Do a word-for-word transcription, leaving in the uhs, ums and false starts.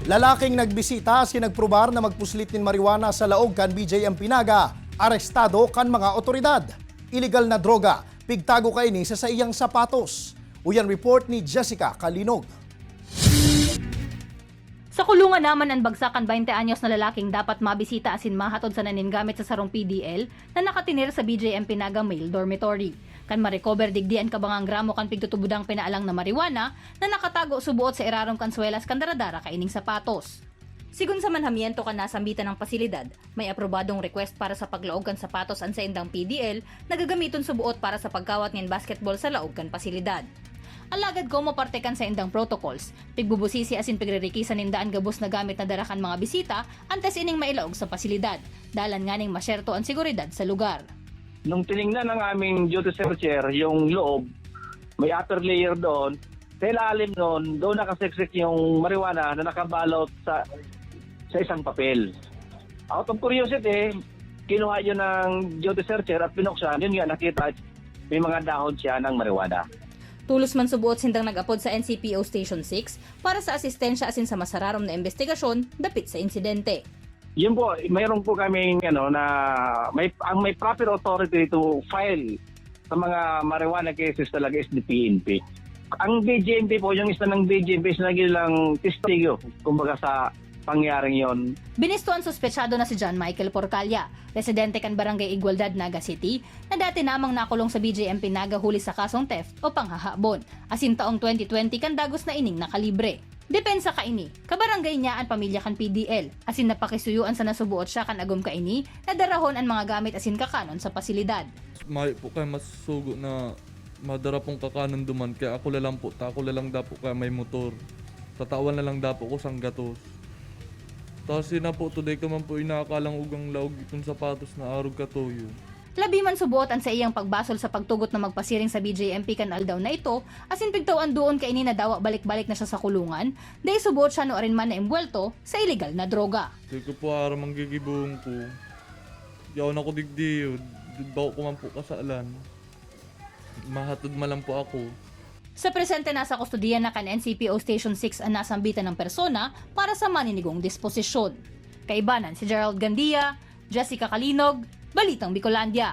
Lalaking nagbisita asin nagprobar na magpuslit nin marijuana sa laog kan B J M P Naga, arestado kan mga otoridad. Ilegal na droga, pigtago kaini sa saiyang sapatos. Uyan report ni Jessica Kalinog. Sa kulungan naman an bagsak kan baynte anyos na lalaking dapat mabisita asin mahatod sana nin gamit sa sarong P D L na nakatener sa B J M P Naga male dormitory. Kan ma-recover digdi an kabangang gramo kan pigtutubodang pinaalang na marijuana na nakatago suboot sa irarom kan swelas kan daradara kaining sapatos. Sigon sa manhamiento kan nasambitan na pasilidad, may aprobadong request para sa paglaog kan sapatos an saindang P D L na gagamiton suboot para sa pagkawat nin basketball sa laog kan pasilidad. Alagad komo parte kan saindang protocols, pigbubusisi asin pigririkisan ninda an gabos na gamit na dara kan mga bisita antes ining mailaog sa pasilidad, dalan nganing masyerto an seguridad sa lugar. Nung tiningnan ng aming duty searcher yung loob, may upper layer doon. Sa ilalim noon, doon nakasiksik yung marijuana na nakabalot sa sa isang papel. Out of curiosity, kinuha yun ng duty searcher at pinuksan. Yun nga, nakita may mga dahon siya ng marijuana. Tulos man subuot sindang nag-apod sa N C P O Station six para sa asistensya asin sa masararom na imbestigasyon dapit sa insidente. Yun po, mayroon po kaming ano na may ang may proper authority to file sa mga marijuana cases talaga is the P N P. Ang B J M P po, yung isa ng B J M P is naging lang testigo, kumbaga sa pangyaring yon. Binisto an suspetsado na si John Michael Porcalia, residente kan Barangay Igualdad, Naga City, na dati namang nakulong sa B J M P Naga huli sa kasong theft o panghahabon. Asin taong twenty twenty kan dagos na ining nakalibre. Depensa kaini, kabarangay niya an pamilya kan P D L, asin napakisuyoan sa nasubuot siya kan agom kaini na darahon an mga gamit asin kakanon sa pasilidad. Mayo po kaya masusugo na madara pong kakanon duman, kaya ako lalang po, ta ako lalang dapo kaya may motor. Tatawan na lang dapo ko sanggatos. Tapos yun na po, today ka man po inakalang ugang laog itong sapatos na arog katuyo. Labi man subuot an saiyang pagbasol sa pagtugot na magpasiring sa B J M P kan aldaw na ito, asin pigtaw an duon kaini na dawa balik-balik na siya sa kulungan, dai subuot siya nuarin man na imbwelto sa iligal na droga. Di ko po aram ang gigibong ko. Yaon ako digdi, bako ko man po kasalan. Mahatod man lang po ako. Sa presente, nasa kustodiya na kan N C P O Station six an nasambitan ng persona para sa maninigong disposisyon. Kaibanan si Gerald Gandia, Jessica Kalinog, Balitang Bicolandia.